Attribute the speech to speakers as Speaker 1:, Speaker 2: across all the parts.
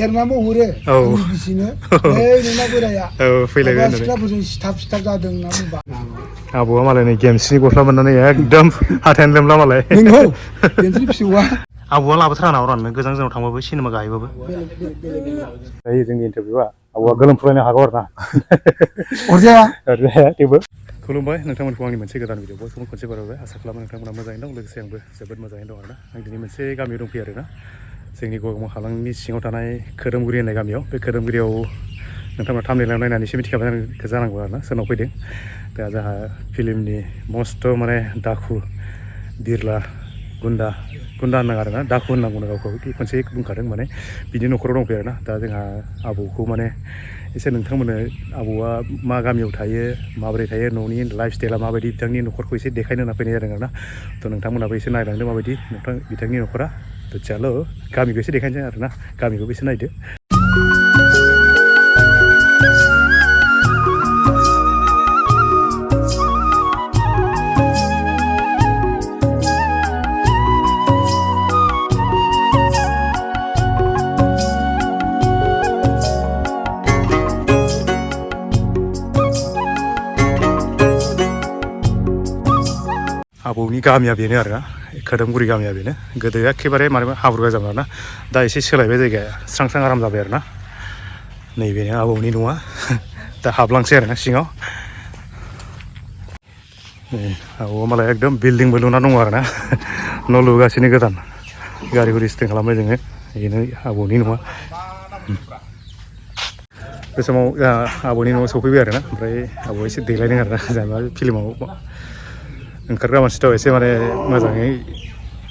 Speaker 1: एरनाबो हरो आंनि बिसिनो नोंना बोराया फैलायबाय होननानै सिख्लाफोरजों सिथाब जादों होनना बुंबा
Speaker 2: आबौआ मालाय नै गेमस्रिनि गस्ला मोननानै एकदम हाथायानो लोमला मालाय
Speaker 1: नोंगौ गेमस्रि फिसौआ
Speaker 2: आबौआ लाबोथारा नामा राननो गोजान गोजानाव थांबाबो सिनेमा गाहैबाबो दायो जोंनि इन्टारभिउआ आबौआ गोलोमफ्रुलायनो हागौ आरो ना अरजाया थेवबो खुलुमबाय नोंथांमोनखौ आंनि मोनसे गोदान भिडिअ बयखौबो खनसे बारबाय आसा खालामो नोंथांमोना मोजाङैनो दं लोगोसे आंबो जोबोद मोजाङैनो दं आरोना आं दिनै मोनसे गामियाव दंफैयो आरोना जोंनि गगामुग हालामनि सिङाव थानाय खोरोमगुरि होननाय गामियाव बे खोरोमगुरियाव नोंथांमोना थाम्बनेलाव नायनानैसो मिथिखाबाय जानांगौ आरोना सोरनाव फैदों दा जोंहा फिल्मनि मस्थ' माने दाखु बिरला गुन्दा होननाङा आरोना दाखु होननांगौनो गावखौ खनसे बुंखादों माने बिनि न'खराव दंफैयो आरोना दा जोंहा आबौखौ माने एसे नोंथांमोननो आबौआ मा गामियाव थायो माबोरै थायो न'नि लाइफ स्टाइला माबायदि बिथांनि न'खरखौ एसे देखायनो होनना फैनाय जादों आरोना थ' नोंथांमोनाबो एसे नायलांदो माबायदि बिथांनि न'खरा थ' चलो गामिखौ एसे देखायनोसै आरोना गामिखौबो एसे नायदो आबौनि गामिया बेनो आरोना खोरोमगुरि गामिया बेनो गोदो एखेबारे माने हाब्रु गोजामोन आरोना दा एसे सोलायबाय जायगाया स्रां स्रां आराम जाबाय आरोना नैबेनो आबौनि न'आ दा हाबलांसै आरोना सिङाव आबौआ मालाय एकदम बिल्डिंबो लुना दङ आरोना न' लुगासिनो गोदान गारिखौ रिस्टार्ट खालामबाय जोङो बेनो आबौनि न'आ बे समाव आबौनि न'आव सफैबाय आरोना ओमफ्राय आबौआ एसे देलायदों आरोना जेनेबा फिल्माव ओंखारग्रा मानसिथ' एसे माने मोजाङै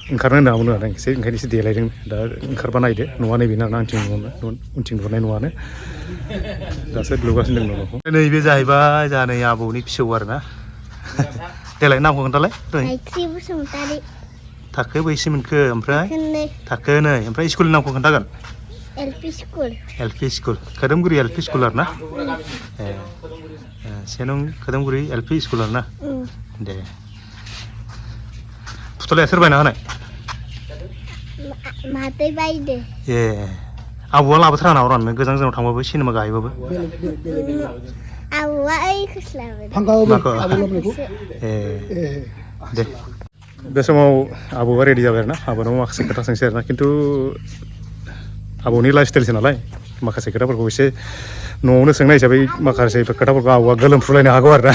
Speaker 2: ओंखारनो होनना बुंदों आरो एसे ओंखायनो एसे देलायदों दा ओंखारबा नायदो न'आ नैबेनो आरोना उनथिं नुनाय न'आनो दासो लुगासिनो दं न'खौ नैबे जाहैबाय जोंहा नै आबौनि फिसौ आरोना देलाय नामखौ खोन्थालाय
Speaker 3: बसुमतारी
Speaker 2: थाखो बैसे मोनखो ओमफ्राय थाखो नै ओमफ्राय स्कुलनि नामखौ खोन्थागोन एलपि स्कुल खोरोमगुरि एलपि स्कुल आरोना ए सेनं खोरोमगुरि एलपि स्कुल आरोना दे फुथुलाया सोर बायना होनाय
Speaker 3: मादै बायदो
Speaker 2: ए आबौआ लाबोथारा नामा राननो गोजान गोजानाव थांबाबो सिनेमा गाहैबाबो
Speaker 3: आबौआ ओइखौसो लाबोदों
Speaker 2: ए दे बे समाव आबौआ रेडि जाबाय आरोना आबौनाव माखासे खोथा सोंसै आरोना खिन्थु आबौनि लाइफ स्टाइलसो नालाय माखासे खोथाफोरखौ एसे न'आवनो सोंनाय हिसाबै माखासे खोथाफोरखौ आबौआ गोलोमफ्रुलायनो हागौ आरोना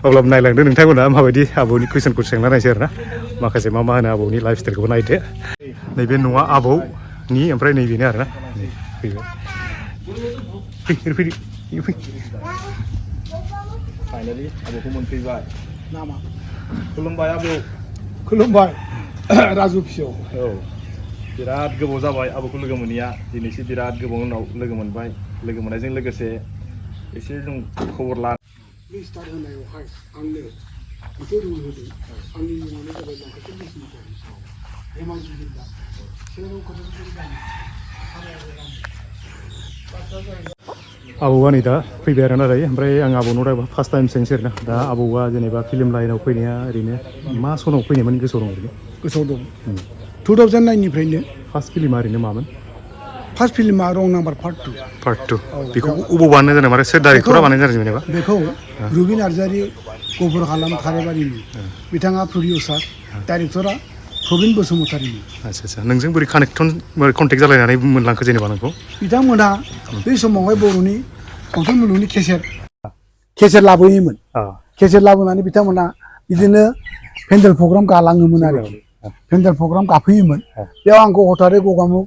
Speaker 2: अब्लाबो नायलांदो नोंथांमोना माबायदि आबौनि कुइसनखौ सोंना नायसै आरोना माखासे मा होनो आबौनि लाइफ स्टाइलखौबो नायदो नैबे न'आ आबौनि ओमफ्राय नैबेनो आरोना फैबाय फै फाइनालि आबौखौ मोनफैबाय
Speaker 1: नामा
Speaker 2: खुलुमबाय आबौ
Speaker 1: खुलुमबाय राजु फिसौ
Speaker 2: औ बिराद गोबाव जाबाय आबौखौ लोगो मोनैया दिनैसो बिराद गोबाव उनाव लोगो मोनबाय लोगो मोननायजों लोगोसे एसे जों खबर ला
Speaker 1: स्टार्ट होनायावहाय आंनो मोनसे रुल होदों आंनि मुङानो जाबाय लंकेश्वर बसुमतारी धेमाजि जिल्ला सेराव खोरोमगुरि गामि आबौआ नै दा फैबाय आरोना दायो ओमफ्राय आं आबौनाव दा फार्स्ट टाइम सोंसै आरोना दा आबौआ जेनेबा फिल्म लाइनाव फैनाया ओरैनो मा सनाव फैनायमोन गोसोआव दं ओरैनो गोसोआव दं 2009निफ्रायनो फार्स्ट फिल्मा ओरैनो मामोन फार्स्ट फिल्मा रं नाम्बार पार्ट 2 बेखौ अबाव बानायनाय जादों माने सोर डाइरेक्टरा बानायनाय जादों जेनेबा बेखौ रुबि नार्जारि गफुर हालाम थाराइबारिनि बिथाङा प्रडिउसार डाइरेक्टरा प्रबिन बसुमतारीनि आच्छा नोंजों बोरै कन्टेक्ट जालायनानै मोनलांखो जेनेबा नोंखौ बिथांमोनहा बे समावहाय बर'नि सावथुन मुलुगनि केसेट लाबोयोमोन केसेट लाबोनानै बिथांमोनहा बिदिनो पेन्डेल प्रग्राम गालाङोमोन आरोखि पेन्डेल प्रग्राम गाफैयोमोन बेयाव आंखौ हथारै गगामुग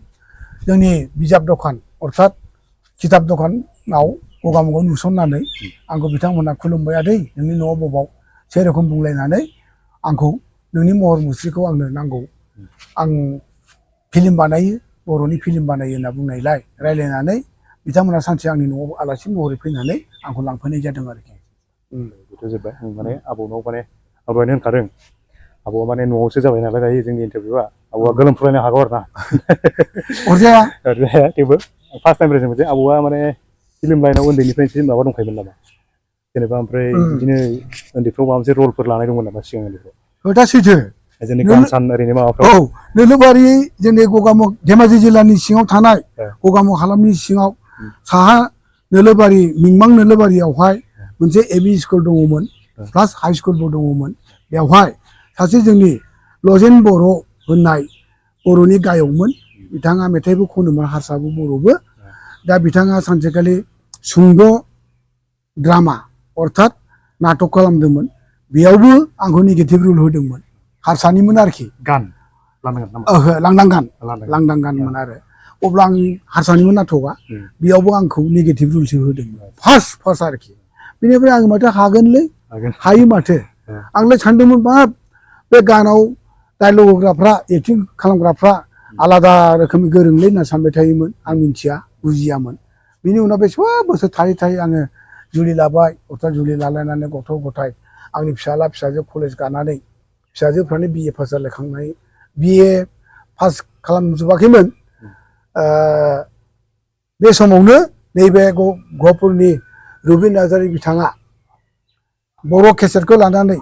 Speaker 1: जोंनि बिजाब दखान अर्थात किताब दखानाव गगामुगाव नुसननानै आंखौ बिथांमोनहा खुलुमबाय आदै नोंनि न'आव बबाव सेरखम बुंलायनानै आंखौ नोंनि महर मुस्रिखौ आंनो नांगौ आं फिल्म बानायो बर'नि फिल्म बानायो होनना बुंनायलाय रायज्लायनानै बिथांमोना सानसे आंनि न'आव आलासि महरै फैनानै आंखौ लांफैनाय जादों आरोखि बेथ' जोब्बाय माने आबौनाव माने आबौआनो होनखादों आबौआ माने न'आवसो जाबाय नालाय दायो जोंनि इन्टारभिउआ आबौआ गोलोमफ्रुलायनो हागौ आरो ना अरजाया थेवबो फार्स्ट टाइम रायज्लायनो मोनसे आबौआ माने फिल्म लाइनाव उन्दैनिफ्रायसो माबा दंखायोमोन नामा जेनेबा ओमफ्राय बिदिनो उन्दैफ्राव माबा मोनसे रलफोर लानाय दंमोन नामा सिगांनिफ्राय खोथा सैथो
Speaker 2: जोंनि गानसान ओरैनो माबाफ्राव
Speaker 4: औ नोलोबारि जोंनि गगामुग धेमाजि जिल्लानि सिङाव थानाय गगामुग हालामनि सिङाव साहा नोलोबारि मिंमां नोलोबारियावहाय मोनसे एमइ स्कुल दङमोन प्लास हाइ स्कुलबो दङमोन बेवहाय सासे जोंनि लजेन बर' होननाय बर'नि गायकमोन बिथाङा मेथाइबो खनोमोन हारसाबो बर'बो दा बिथाङा सानसेखालि सुंद' ड्रामा अर्थात नाटक खालामदोंमोन बेयावबो आंखौ नेगेटिभ रुल होदोंमोन हारसानिमोन आरोखि
Speaker 2: गान लानांगोन नामा
Speaker 4: ओहो लांदां गानमोन आरो अब्ला आं हारसानिमोन नाटकआ बेयावबो आंखौ नेगेटिभ रुलसो होदोंमोन फार्स्ट आरोखि बेनिफ्राय आं माथो हागोनलै हायो माथो आंलाय सानदोंमोन बाब बे गानाव डायलग होग्राफ्रा एक्टिं खालामग्राफ्रा आलादा रोखोमनि गोरोंलै होनना सानबाय थायोमोन आं मिथिया बुजियामोन बिनि उनाव बेसेबा बोसोर थायै आङो जुलि लाबाय अर्थात जुलि लालायनानै गथ' गथाय आंनि फिसाला फिसाजो कलेज गानानै फिसाजोफ्रानो बिए पास जालायखांनाय बिए पास खालामजोबाखैमोन बे समावनो नैबे गहपुरनि रुबिन नार्जारि बिथाङा बर' केसेटखौ लानानै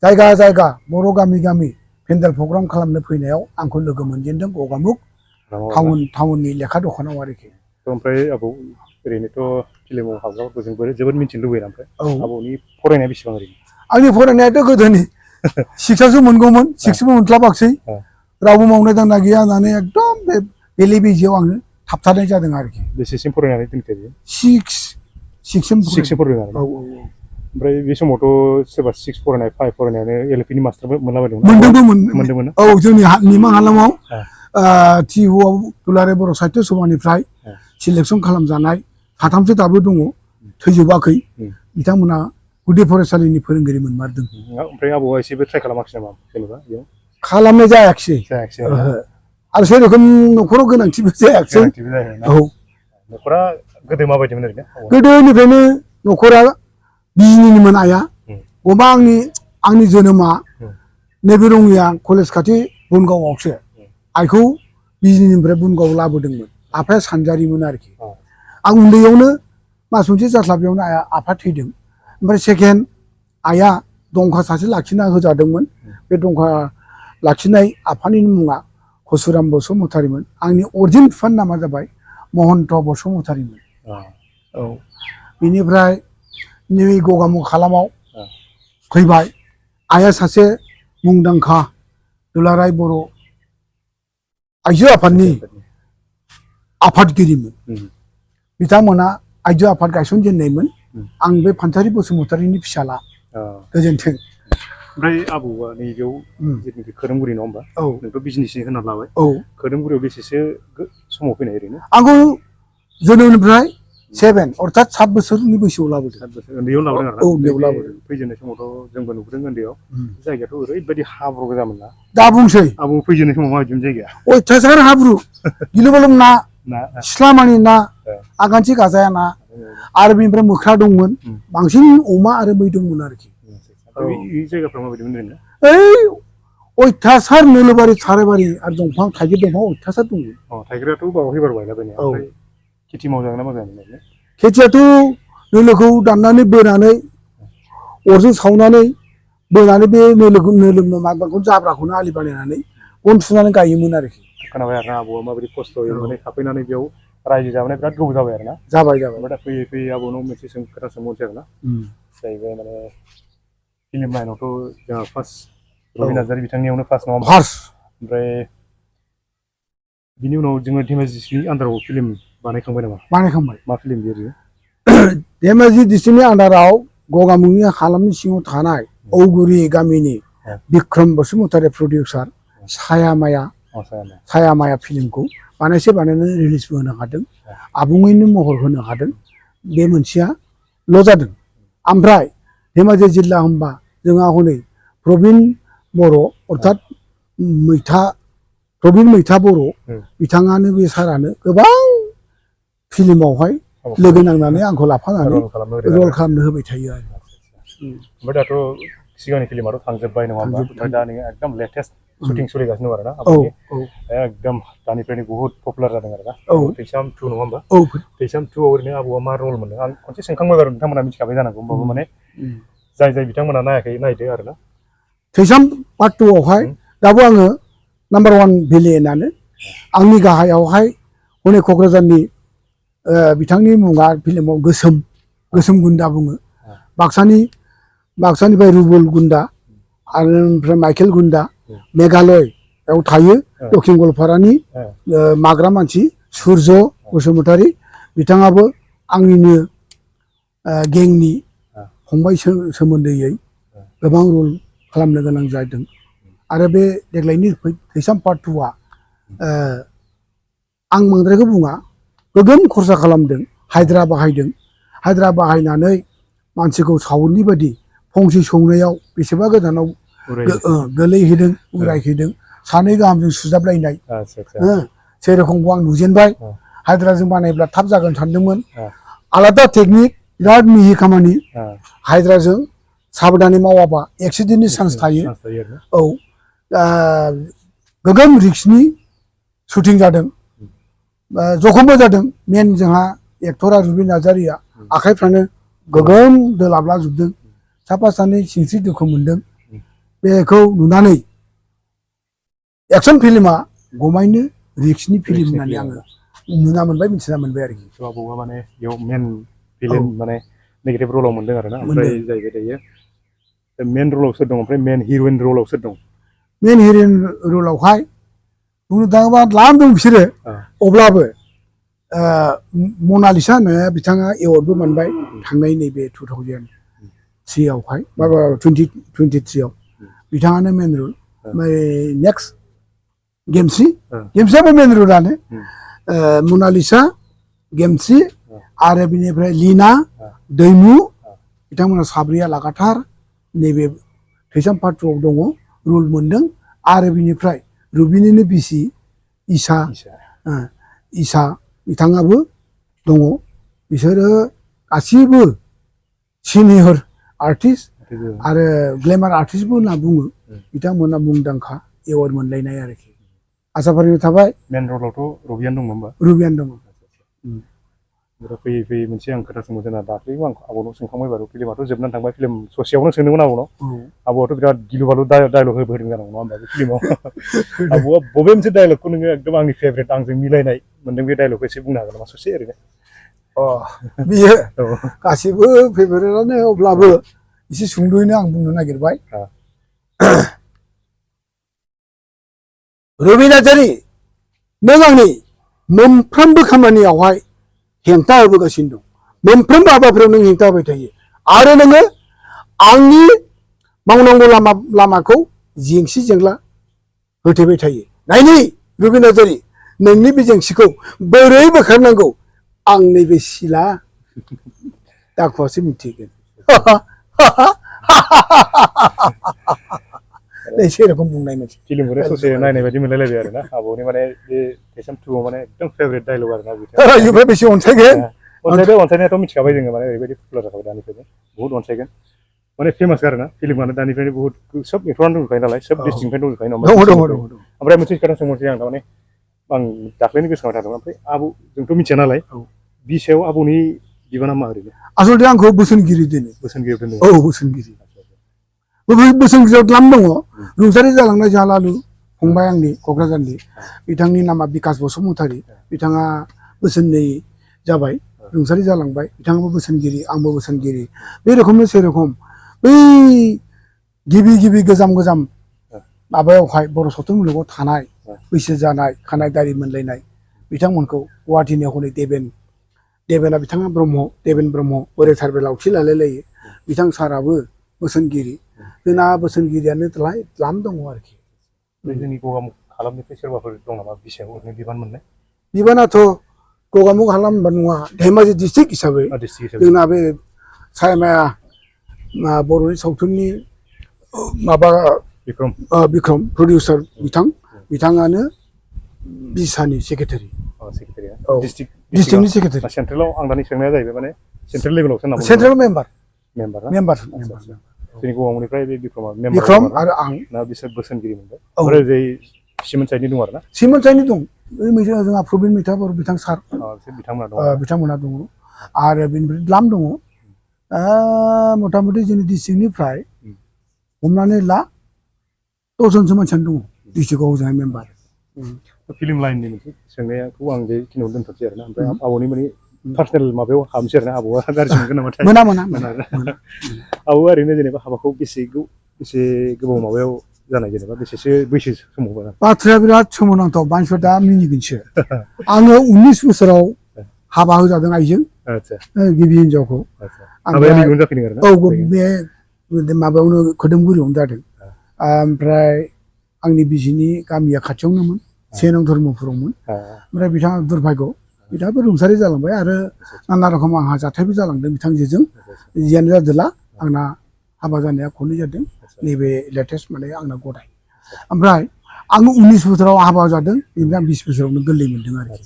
Speaker 4: जायगा बर' गामि पेन्डेल प्रग्राम खालामनो फैनायाव आंखौ लोगो मोनजेनदों गगामुग टाउननि लेखा दखानाव आरोखि
Speaker 2: ओमफ्राय आबौ ओरैनोथ' फिल्माव हाबग्राफोरखौ जों जोबोद मिथिनो लुबैयो ओमफ्राय आबौनि फरायनाया बेसेबां ओरैनो
Speaker 4: आंनि फरायनायाथ' गोदोनि सिक्सआवसो मोनगौमोन सिक्सबो मोनस्लाबाखसै रावबो मावनाय दांना गैया होननानै एकदम बे बेले बेजेयाव आङो थाबथानाय जादों आरोखि
Speaker 2: बेसेसिम फरायनानै दोनखो
Speaker 4: सिक्ससिम
Speaker 2: फरायदों
Speaker 4: औ
Speaker 2: ओमफ्राय बे समावथ' सोरबा 6 फरायनाय 5 फरायनायानो एलपि नि मास्टारबो
Speaker 4: मोनदोंमोन औ जोंनि मिमां हालामाव टिउआव दुलाराय बर' साहित्य सभानिफ्राय सिलेकसन खालामजानाय साथामसो दाबो दङ थैजोबाखै बिथांमोना गुदि फरायसालिनि फोरोंगिरि मोनमारदों
Speaker 2: ओमफ्राय आबौआ एसेबो ट्राइ खालामाखिसै नामा जेनेबा बेयाव
Speaker 4: खालामनाय जायाखिसै आरो सेरखम न'खराव गोनांथिबो जायाखिसै औ
Speaker 2: न'खरा गोदो माबायदिमोन ओरैनो
Speaker 4: गोदोनिफ्रायनो न'खरा बिजनिनिमोन आइया गमा आंनि जोनोमा नैबे रङिया कलेज खाथि बनगावआवसो आइखौ बिजनिनिफ्राय बनगावआव लाबोदोंमोन आफाया सानजारिमोन आरोखि आं उन्दैयावनो मास मोनसे जास्लाबैयावनो आफा थैदों ओमफ्राय सेकेन्ड आइया दंखा सासे लाखिना होजादोंमोन बे दंखा लाखिनाय आफानि मुङा हसुराम बसुमतारीमोन आंनि अरिजिन बिफानि नामा जाबाय महन्त बसुमतारीमोन औ बिनिफ्राय नैबे गगामुग हालामाव फैबाय आइया सासे मुंदांखा दुलाराय बर' आइजो आफादनि आफादगिरिमोन बिथांमोना आइजो आफाद गायसनजेननायमोन आं बे फानसारि बसुमतारीनि फिसाला गोजोन्थों
Speaker 2: ओमफ्राय आबौआ नैबेयाव जेनाखि खोरोमगुरि नङा होमबा नोंथ' बिजनेसनि होनना लाबाय खोरोमगुरियाव बेसेसो समाव फैनाय ओरैनो
Speaker 4: आंखौ जोनोमनिफ्राय 7 अर्थात 7 बोसोरनि बैसोआव लाबोदों
Speaker 2: 7 बोसोर उन्दैयाव लाबोदों आरोना
Speaker 4: उन्दैयाव लाबोदों
Speaker 2: फैजेननाय समावथ' जोंबो नुबोदों उन्दैयाव जायगायाथ' ओरैबायदि हाब्रु गोजामोन ना
Speaker 4: दा बुंसै
Speaker 2: आबौ फैजेननाय समाव माबायदिमोन जायगाया
Speaker 4: अयथासार हाब्रु गिलुबालु ना सिख्लामानि ना आगानथि गाजाया ना आरो बेनिफ्राय मोख्रा दंमोन बांसिन अमा आरो मै दंमोन आरोखि
Speaker 2: बे जायगाफ्रा माबायदिमोन ओरैनो
Speaker 4: ओइ अयथासार नोलोबारि थारायबारि आरो दंफां थाइगिर दंफां अयथासार दंमोन
Speaker 2: थाइगिराथ' बावहैबार बायलाबायनाया ओमफ्राय खेथि मावजागोन ना मावजायामोन ओरैनो
Speaker 4: खेथियाथ' नोलोखौ दाननानै बोनानै अरजों सावनानै बोनानै बे नोलो माबाखौ जाब्राखौनो आलि बानायनानै गन थुनानै गायोमोन आरोखि
Speaker 2: खोनाबाय आरोना आबौआ माबायदि खस्थ'यै माने थाफैनानै बेयाव रायजो जाबोनाय बिराद गोबाव जाबाय आरोना
Speaker 4: जाबाय
Speaker 2: ओमफ्राय दा फैयै आबौनाव मोनसे खोथा सोंबावनोसै आरोना जाहैबाय माने फिल्म लाइनावथ' जोंहा फार्स्ट रुबिन नार्जारि बिथांनियावनो फार्स्ट नङा होमबा ओमफ्राय बिनि उनाव जोङो धेमाजि डिस्ट्रिक्टनि आन्दाराव फिल्म बानायखांबाय नामा
Speaker 4: बानायखांबाय
Speaker 2: मा फिल्म बेयो ओरैनो
Speaker 4: धेमाजि डिस्ट्रिक्टनि आन्दाराव गगामुगनि हालामनि सिङाव थानाय औगुरि गामिनि बिक्रम बसुमतारी प्रडिउसार साया माया फिल्मखौ बानायनानै रिलिजबो होनो हादों आबुङैनो महर होनो हादों बे मोनसेयाल' जादों ओमफ्राय धेमाजि जिल्ला होनबा जोंहा हनै प्रबिन बर' अर्थात प्रबिन मैथा बर' बिथाङानो बे सारानो गोबां फिल्मावहाय लोगो नांनानै आंखौ लाफानानै रल खालामनो होबाय थायो आरो
Speaker 2: ओमफ्राय दाथ' सिगांनि फिल्माथ' थांजोब्बाय नङा होमबा ओमफ्राय दा नोङो एकदम लेटेस्ट शुटिं सोलिगासिनो दं आरोना एकदम दानिफ्रायनो बुहुत पपुलार जादों आरोना थैसाम 2 नङा होमबा थैसाम 2आव ओरैनो आबौआ मा रल मोनदों आं खनसे सोंखांबाय आरो नोंथांमोना मिथिखाबाय जानांगौ होमबाबो माने जाय बिथांमोना नायाखै नायदो आरोना
Speaker 4: थैसाम पार्ट 2 आवहाय दाबो आङो नाम्बार 1 भिलेनानो आंनि गाहायावहाय हनै क'क्राझारनि बिथांनि मुङा फिल्माव गोसोम गुन्दा बुङो बाक्सानिफ्राय रुबुल गुन्दा आरो ओमफ्राय माइकेल गुन्दा मेघालयआव थायो दक्षिण गवालपारानि माग्रा मानसि सुर्य बसुमतारी बिथाङाबो आंनिनो गेंनि फंबाय सोमोन्दैयै गोबां रल खालामनो गोनां जादों आरो बे देग्लायनि थैसाम पार्ट 2आ आं बांद्रायखौ बुङा गोगोम खरसा खालामदों हायद्रा बाहायनानै मानसिखौ सावुननि बायदि फंसे सौनायाव बेसेबा गोजानाव गोलैहैदों उरायहैदों सानै गाहामजों सुजाबलायनाय सेरखमखौ आं नुजेनबाय हायद्राजों बानायब्ला थाब जागोन सानदोंमोन आलादा टेकनिक बिराद मिहि खामानि हायद्राजों साबधानै मावाबा एक्सिडेन्टनि चान्स थायो औ गोगोम रिक्सनि शुटिं जादों जखमबो जादों मेन जोंहा एक्टरा रुबिन नार्जारिया आखाइफ्रानो गोगोम दोलाबलाजोबदों साफा सानै सिंस्रि दुखु मोनदों बेखौ नुनानै एक्सन फिल्मा गमायनो रिक्सनि फिल्म होननानै आङो नुना मोनबाय मिथिना मोनबाय आरोखि
Speaker 2: आबौआ माने बेयाव मेन भिलेन माने नेगेटिभ रलाव मोनदों आरोना ओमफ्राय जाहैबाय दायो मेन रलाव सोर दं ओमफ्राय मेन हिर'इन रलाव सोर दं
Speaker 4: मेन हिर'इन रलावहाय बुंनो थाङोबा द्लाम दं बिसोरो अब्लाबो मनालिसा होननाया बिथाङा एवार्डबो मोनबाय थांनाय नैबे 2003 आवहाय बा 2023 आव बिथाङानो मेन रल ओमफ्राय नेक्स्ट गेमस्रियाबो मेन रलानो मनालिसा गेमस्रि आरो बिनिफ्राय लीना दैमु बिथांमोना साब्रैया लागाथार नैबे थैसाम पार्ट 2 आव दङ रल मोनदों आरो बिनिफ्राय रुबिनिनो बिसि इसा बिथाङाबो दङ बिसोरो गासिबो सिनियर आर्टिस्ट आरो ग्लेमार आर्टिस्टबो होनना बुङो बिथांमोना मुंदांखा एवार्ड मोनलायनाय आरोखि आसा फारिनाय थाबाय
Speaker 2: मेन रलावथ' रबियान दं होमबा
Speaker 4: रुबियान दङ
Speaker 2: फैयै फैयै मोनसे आं खोथा सोंबावदों जोंना दाख्लैबो आं आबौनाव सोंखांबाय बारु फिल्माथ' जोबनानै थांबाय फिल्म ससेयावनो सोंदोंमोन आबौनाव आबौआथ' बिराद गिलु बालु डायलग होदों जानांगौ नङा होमबा बे फिल्माव आबौआ बबे मोनसे डायलगखौ नोङो एकदम आंनि फेभरेट आंजों मिलायनाय मोनदों बे डायलगखौ एसे बुंनो हागोन नामा ससे ओरैनो
Speaker 4: बियो गासिबो फेभरेटआनो अब्लाबो एसे सुंद'यैनो आं बुंनो नागिरबाय रुबि नार्जारि नों आंनि मोनफ्रोमबो खामानियावहाय हेंथा होबोगासिनो दं मोनफ्रोमबो हाबाफोराव नों हेंथा होबाय थायो आरो नोङो आंनि मावनांगौ लामाखौ जेंसि जेंला होथेबाय थायो नायनि रुबि नार्जारि नोंनि बे जेंसिखौ बोरै बोखारनांगौ आं नैबे सिला दाखुवासो मिथिगोन सेरखम बुंनाय मोनसे
Speaker 2: फिल्मखौनो ससे नायनाय बायदि मोनलायलायबाय आरोना आबौनि माने बे थैसाम 2 आव माने एकदम फेभरेट डायलग आरोना
Speaker 4: बेनिफ्राय बेसे अनसायगोन
Speaker 2: अनसायनायाथ' मिथिखाबाय जोङो माने ओरैबायदि पपुलार जाखाबाय दानिफ्रायनो बहुद अनसायगोन माने फेमास आरोना फिल्मानो दानिफ्रायनो बहुत सब एक्टरानो दंजोबखायो नालाय सब डिस्ट्रिक्टनिफ्रायनो दंजोबखायो नङा ओमफ्राय मोनसे खोथा सोंहरसै आं थारमाने आं दाख्लैनो गोसोखांबाय थादोंमोन ओमफ्राय आबौ जोंथ' मिथिया नालाय बि सायाव आबौनि बिबाना मा ओरैनो
Speaker 4: आसलथे आंखौ बोसोनगिरि दोनो
Speaker 2: बोसोनगिरि
Speaker 4: औ बोसोनगिरि बोसोनगिरियाव द्लाम दङ रुंसारि जालांनाय जालालु फंबाय आंनि क'क्राझारनि बिथांनि नामा बिकास बसुमतारी बिथाङा बोसोननै जाबाय रुंसारि जालांबाय बिथाङाबो बोसोनगिरि आंबो बोसोनगिरि बे रोखोमनो सेरखम बै गिबि गोजाम माबायावहाय बर' सावथुन मुलुगाव थानाय बैसो जानाय खानाय दारि मोनलायनाय बिथांमोनखौ गुवाहाटिनि हनै देबेना बिथाङा देबेन ब्रह्म बोरायथारबो लावथि लालाय लायो बिथां साराबो बोसोनगिरि जोंना बोसोनगिरियानो द्लाम दङ आरोखि
Speaker 2: जोंनि गगामुग हालामनिफ्राय सोरबाफोर दं नामा बिसायाव ओरैनो बिबान मोननाय
Speaker 4: बिबानाथ' गगामुग हालाम नङा धेमाजि डिस्ट्रिक्ट हिसाबै जोंना बे सायमाया बर'नि सावथुननि माबा बिक्रम प्रडिउसार बिथाङानो बिसानि सेक्रेटारि डिस्ट्रिक्टनि सेक्रेटारि
Speaker 2: सेन्ट्रेलाव आं दानि सोंनाया जाहैबाय माने सेन्ट्रेल लेभेलावसो नामा
Speaker 4: सेन्ट्रेल मेम्बार
Speaker 2: जोंनि गगामुगनिफ्राय बे बिक्रम
Speaker 4: आरो आं
Speaker 2: ना बिसोर बोसोनगिरि मोनबाय ओमफ्राय ओरै सिमोन साइडनि दं आरोना
Speaker 4: सिमोन साइडनि दं जोंहा प्रबिन मैथा बर' बिथां सार बिथांमोना दङ आरो बेनिफ्राय द्लाम दङ मथा मथि जोंनि डिस्ट्रिक्टनिफ्राय हमनानै ला दसजनसो मानसियानो दङ डिस्ट्रिक्टआव हजोंहाय मेम्बार
Speaker 2: फिल्म लाइननि मोनसे सोंनायखौ आं बेखिनियावनो दोनथ'सै आरोना ओमफ्राय आबौनि माने पार्सनेल माबायाव हाबनोसै आरोना आबौआ गाज्रि मोनगोन नामाथाय
Speaker 4: मोना
Speaker 2: आबौआ ओरैनो जेनेबा हाबाखौ बेसे गोबाव माबायाव जानाय जेनेबा बेसेसो बैसो समाव
Speaker 4: बाथ्राया बिराद सोमोनांथाव मानसिफ्रा दा मिनिगोनसो आङो 19 बोसोराव हाबा होजादों आइजों गिबि हिनजावखौ औ बे माबायावनो खोदोमगुरियावनो जादों ओमफ्राय आंनि बिसिनि गामिया खाथियावनोमोन 1 नं धर्मपुरावमोन ओमफ्राय बिथाङा दुर्भाग्य बिथाङाबो रुंसारि जालांबाय आरो नाना रखम आंहा जाथायबो जालांदों बिथांजोजों जियानो जादोला आंना हाबा जानाया खननै जादों नैबे लेटेस्ट माने आंना गदाय ओमफ्राय आङो 19 बोसोराव हाबा जादों बेनिफ्राय आं 20 बोसोरावनो गोरलै मोनदों आरोखि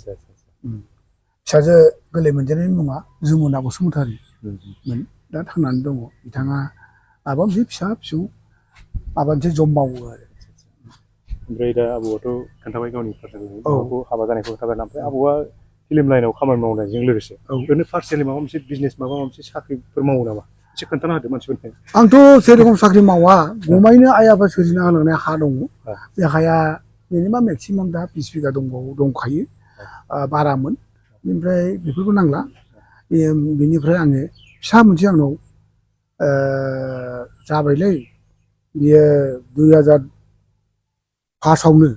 Speaker 4: फिसाजो गोरलै मोनजेननायनि मुङा जमुना बसुमतारिमोन दा थांनानै दङ बिथाङा माबा मोनसे फिसा फिसौ माबा मोनसे जब मावो आरो
Speaker 2: ओमफ्राय दा आबौआथ' खोन्थाबाय गावनि पार्सनेलखौ हाबा जानायखौ खोन्थाबाय ओमफ्राय आबौआ फिल्म लाइनाव खामानि मावनायजों लोगोसे ओरैनो पार्सनेलि माबा मोनसे बिजनेस माबा मोनसे साख्रिफोर मावो नामा एसे खोन्थाना होदो मानसिफोरनो
Speaker 4: आंथ' जेरखम साख्रि मावा गमायनो आइ आफा सोरजिना होलांनाय हा दङ बे हाया मिनिमाम मेक्सिमाम दा 20 बिगा दंखायो बारामोन बेनिफ्राय बेफोरखौ नांला बेनिफ्राय आङो फिसा मोनसे आंनाव जाबायलै बियो 2005आवनो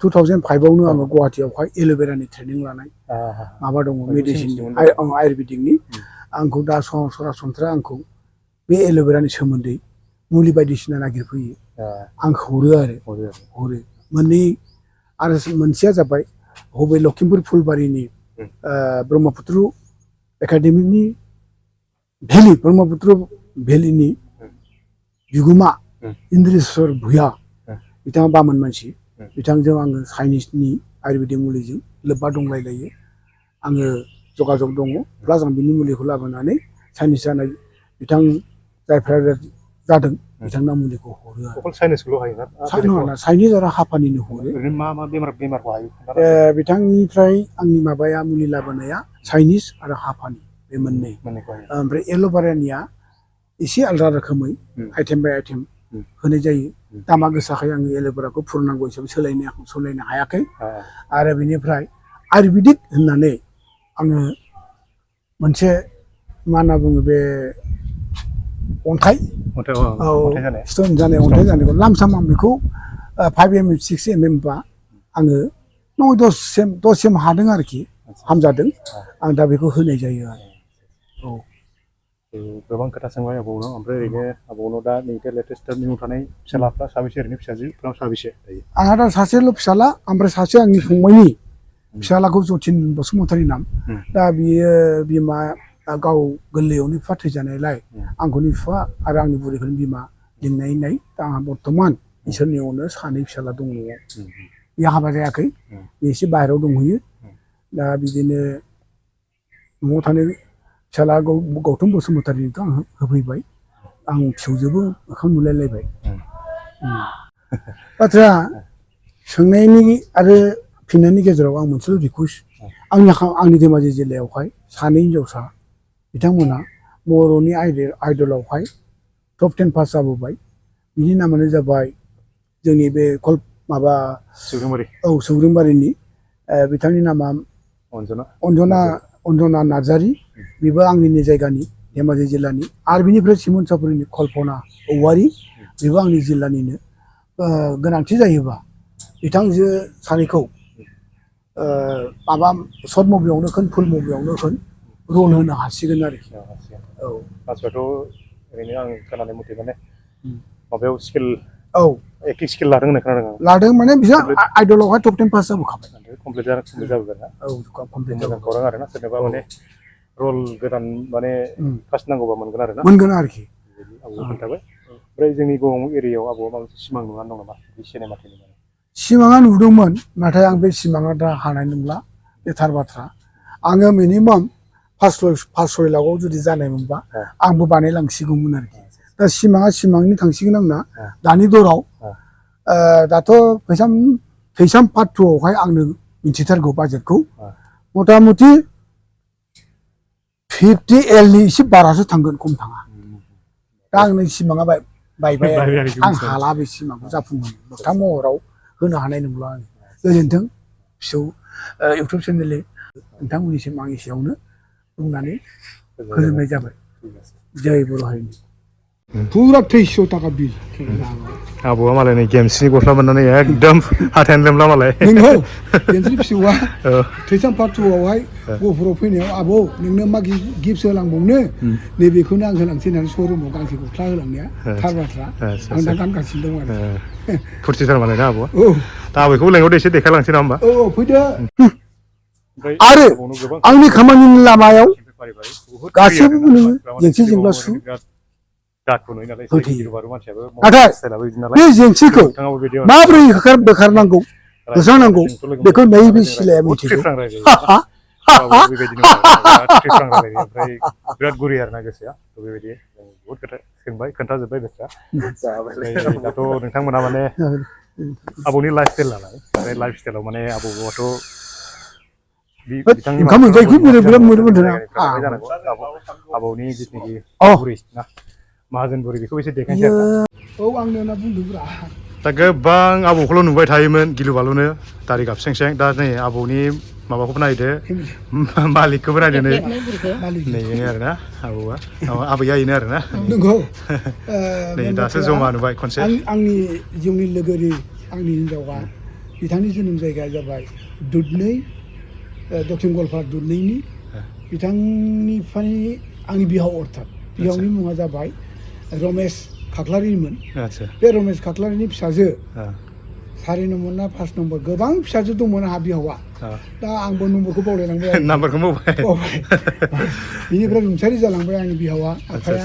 Speaker 4: 2005आवनो आङो गुवाहाटियावहाय एल'भेरानि ट्रेनिं लानाय माबा दङ मेडिसिननि आयुर्वेदिकनि आंखौ दा सरासनस्रा आंखौ बे एल'भेरानि सोमोन्दै मुलि बायदिसिना नागिरफैयो आं हरो मोननै आरो मोनसेया जाबाय हबे लखिमपुर फुलबारिनि ब्रह्मपुत्र एकाडेमिनि ब्रह्मपुत्र भेलिनि बिगुमा इन्द्रेश्वर भुया बिथाङा बामोन मानसि बिथांजों आङो चाइनिसनि आयुर्वेदिक मुलिजों लोब्बा दंलायलायो आङो जगाजग दङ प्लास आं बिनि मुलिखौ लाबोनानै चाइनिस जानाय बिथां जायफ्रा जादों बिथांना मुलिखौ हरो
Speaker 2: आरो चाइनिसखौल' हायो ना
Speaker 4: चाइनिस आरो हाफानिनो हरो
Speaker 2: ओरैनो मा बेमारखौ हायो
Speaker 4: बिथांनिफ्राय आंनि माबाया मुलि लाबोनाया चाइनिस आरो हाफानि बे मोननै ओमफ्राय एल'भेरानिया एसे आलादा रोखोमै आइटेम बाय आइटेम होनाय जायो दामा गोसाखाय आङो एल'भेराखौ फुरनांगौ हिसाबै सोलायनो हायाखै आरो बिनिफ्राय आयुर्वेदिक होननानै आङो मोनसे मा होनना बुङो बे अन्थाइ स्टन जानाय अन्थाइ जानायखौ लामसाम आं बेखौ 5 mm 6 mm बा आङो 10 हादों आरोखि हामजादों आं दा बेखौ होनाय जायो आरो
Speaker 2: गोबां खोथा सोंबाय आबौनाव ओमफ्राय ओरैनो आबौनाव दा नैबे लेटेस्ट निउ थानाय फिसालाफ्रा साबेसे ओरैनो फिसाजोफ्रा साबेसे दायो
Speaker 4: आंहा दा सासेल' फिसाला ओमफ्राय सासे आंनि फंबायनि फिसालाखौ जतिन बसुमतारी नाम दा बियो बिमा गाव गोरलैयावनो बिफा थैजानायलाय आंखौनि बिफा आरो आंनि बुरैखौनि बिमा लिंनाय दा आंहा बर्थमान इसोरनि अननायाव सानै फिसाला दं न'आव बे हाबा जायाखै बे एसे बाहेरायाव दंहैयो दा बिदिनो न'आव थानाय फिसाला गौतम बसुमतारीनिथ' आं होफैबाय आं फिसौजोबो मोखां नुलायलायबाय बाथ्राया सोंनायनि आरो फिननायनि गेजेराव आं मोनसेल' रिकुवेस्ट आंनि धेमाजि जिल्लायावहाय सानै हिनजावसा बिथांमोना बर'नि आइडलावहाय टप 10 पास जाबोबाय बिनि नामानो जाबाय जोंनि बे माबा सौग्रिमबारिनि बिथांनि नामा अन्जना नार्जारी बेबो आंनिनो जायगानि धेमाजि जिल्लानि आरो बिनिफ्राय सिमोनसापुरिनि कल्पना औवारी बेबो आंनि जिल्लानिनो गोनांथि जायोबा बिथांजो सानैखौ माबा सर्ट मुभियावनो फुल मुभियावनो रल होनो हासिगोन आरोखि
Speaker 2: मानसिफ्राथ' ओरैनो आं खोनानाय मथे माने माबायाव स्किल एक्टिं स्किल लादों होननाय खोनादों
Speaker 4: लादों माने बिसोर आइडलावहाय टप 10 पास जाबोखाबाय
Speaker 2: कमप्लिट जाबोगोन ना मोजां खौरां आरोना सोरनोबा माने रल गोदान माने कास्ट नांगौबा मोनगोन आरोना
Speaker 4: मोनगोन आरोखि
Speaker 2: आबौआ खोन्थाबाय ओमफ्राय जोंनि गौरां एरियायाव आबौआ माबा मोनसे सिमां नुनानै दं नामा बे सिनेमा थेनेमा
Speaker 4: सिमाङा नुदोंमोन नाथाय आं बे सिमाङा दा हानाय नंला बे थार बाथ्रा आङो मिनिमाम फार्स्ट लाखआव जुदि जानाय मोनबा आंबो बानायलांसिगौमोन आरोखि दा सिमाङा सिमांनि थांसिगोन आंना दानि दराव दाथ' थैसाम पार्ट 2 आवहाय आंनो मिथिथारगौ बाजेटखौ मथा मथि 50 L नि एसे बारासो थांगोन खम थाङा दा आंनि सिमाङा बायबाय
Speaker 2: बायबाय
Speaker 4: आरो
Speaker 2: आरो
Speaker 4: आं हाला बे सिमांखौ जाफुंहोनो मोगथां महराव होनो हानाय नंला आङो गोजोन्थों फिसौ इउटुब चेनेलनि नोंथांमोननिसिम आं एसेयावनो बुंनानै फोजोबनाय जाबाय जय बर' हारिनि फुरा 2300 थाखा बिल
Speaker 2: आबौआ मालाय नै गेमस्रिनि गस्ला मोननानै एकदम हाथायानो लोमला मालाय
Speaker 4: नोंगौ गेमस्रि फिसौआ थैसाम पार्टुआवहाय गहपुराव फैनायाव आबौ नोंनो मा गिफ्ट होलांबावनो नैबेखौनो आं होलांसै होननानै शरुमाव गांसे गस्ला होलांनाया थार बाथ्रा आं दा गानगासिनो दं आरो
Speaker 2: फुरथिथार मालाय ना आबौआ
Speaker 4: औ
Speaker 2: दा आबैखौबो लेंहरदो एसे देखायलांसै ना होमबा
Speaker 4: औ फैदो आरो आंनि खामानिनि लामायाव गासैबो नोङो जेंसि जेंला सु होथेयो नाथाय बे जेंसिखौ माबोरै बोखारनांगौ होस्रांनांगौ बेखौ नैबे सिलाया मिथिगौ
Speaker 2: बिराद गुरै आरोना गोसोआ बेबायदि बहुद खोथा सोंबाय खोन्थाजोब्बाय गोसोआ दाथ' नोंथांमोना माने आबौनि लाइफ स्टाइल नालाय बे लाइफ स्टाइलाव माने आबौआथ' बिथांनि
Speaker 4: ओंखाम मोनजायखौ बिराद मोनदों
Speaker 2: आबौनि जिथुनाखि बुरै ना माहाजोन बुरै बेखौ एसे देखायनोसै आरो
Speaker 4: औ आंनो होनना बुंदोंब्रा
Speaker 2: दा गोबां आबौखौल' नुबाय थायोमोन गिलु बालुनो दारि गाबसें दा नै आबौनि माबाखौबो नायदो मालिकखौबो नायदो नै बेनो आरोना आबौआ आबैया बेनो आरोना
Speaker 4: नंगौ
Speaker 2: नै दासो जमा नुबाय खनसे
Speaker 4: आंनि जिउनि लोगोरि आंनि हिनजावा बिथांनि जोनोम जायगाया जाबाय दुधनै दक्षिण गवालपारा दुधनैनि बिथांनि आंनि बिहाव अर्थात बिहावनि मुङा जाबाय रमेश खाख्लारिमोन बे रमेश खाख्लारिनि फिसाजो 4 नम्बर ना 5 नम्बर गोबां फिसाजो दंमोन आंहा बिहावा दा आंबो नम्बरखौ बावलायलांबाय
Speaker 2: नाम्बारखौ
Speaker 4: बावबाय बिनिफ्राय रुंसारि जालांबाय आंनि बिहावा आफाया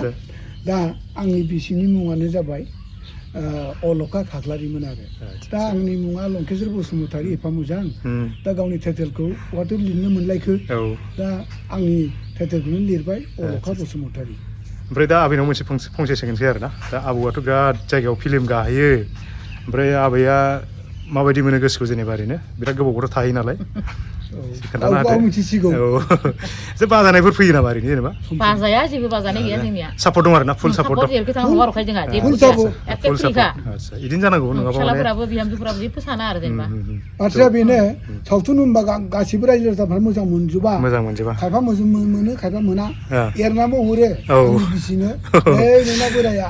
Speaker 4: दा आंनि बिसिनि मुङानो जाबाय अलका खाख्लारिमोन आरो दा आंनि मुङा लंकेश्वर बसुमतारी एफा मोजां दा गावनि टाइटेलखौ बहाथो लिरनो मोनलायखो दा आंनि टाइटेलखौनो लिरबाय अलका बसुमतारी
Speaker 2: ओमफ्राय दा आबैनाव मोनसे फंसे सोंसै आरोना दा आबौआथ' बिराद जायगायाव फिल्म गाहैयो ओमफ्राय आबैया माबायदि मोनो गोसोखौ जेनेबा ओरैनो बिराद गोबावबोथ' थायो नालाय खोन्थानो हादो एसे बाजानायफोर फैयो नामा ओरैनो जेनेबा
Speaker 5: बाजाया जेबो बाजानाय गैया जोंनिया
Speaker 2: सापर्ट दं आरोना फुल सापर्ट दं
Speaker 5: हगारखायो जोंहा जेबो
Speaker 2: आदसा इदिनो जानांगौ नङाबा
Speaker 5: फिसालाफोराबो बिहामजोफोराबो जेबो साना आरो जेनेबा
Speaker 4: बाथ्राया बेनो सावथुन होनबा गासिबो रायजो राजाफ्रा मोजां मोनजोबा खायफा मोजां मोनो खायफा मोना एरनाबो हरो आंनि बिसिनो नोंना बोराया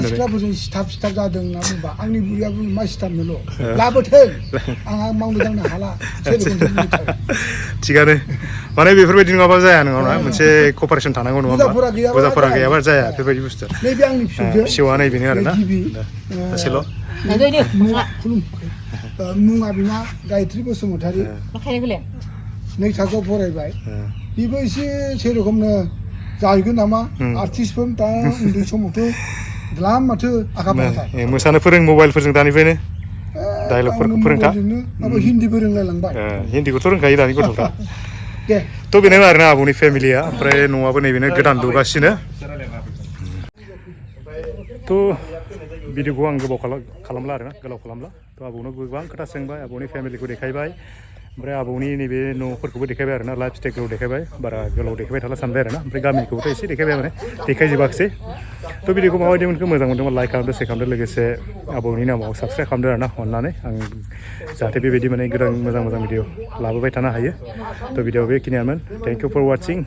Speaker 4: सिख्लाफोरजों सिथाब जादों होनना बुंबा आंनि बुरियाबो मा सिथाबनोल' लाबोथों आंहा मावनो दांनो हाला
Speaker 2: थिगानो माने बेफोरबायदि नङाबा जाया नङा मोनसे कपारेसन थानांगौ नङा बुरजाफोरा गैयाबा जाया बेफोरबायदि बुस्थुआ
Speaker 4: नैबे आंनि
Speaker 2: फिसौआ नैबेनो आरोना सासेल'
Speaker 4: मुङा बिना गायत्रि बसुमतारी 2 थाखोआव फरायबाय बेबो एसे सेरखमनो जाहैगोन नामा आर्टिस्टफोर दा उन्दै समावथ' द्लाम माथो आखा फाखा
Speaker 2: मोसानो मबाइलफोरजों दानिफ्रायनो डायलगफोरखौ फोरोंखा
Speaker 4: हिन्दीबो रोंलायलांबाय
Speaker 2: हिन्दीखौथ' रोंखायो दानि गथ'फ्रा थ' बेनो आरोना आबौनि फेमिलिया ओमफ्राय न'आबो नैबेनो गोदान लुगासिनो थ' भिडिअखौ आं गोबाव खालामला आरोना गोलाव खालामला थ' आबौनो गोबां खोथा सोंबाय आबौनि फेमिलिखौ देखायबाय ओमफ्राय आबौनि नैबे न'फोरखौबो देखायबाय आरोना लाइफ स्टाइलखौ देखायबाय बारा गोलाव देखायबाय थाला सानबाय आरोना ओमफ्राय गामिखौबोथ' एसे देखायबाय माने देखायजोबाखिसै थ' भिडिअखौ माबायदि मोनखो मोजां मोनदोंबा लाइक खालामदो शेयार खालामदो लोगोसे आबौनि नामाव साबसक्राइब खालामदो आरोना अननानै आं जाहाथे बेबायदि माने गोदान मोजां भिडिअ लाबोबाय थानो हायो थ' भिडिअ बेखिनियामोन थेंक इउ फर वाचिं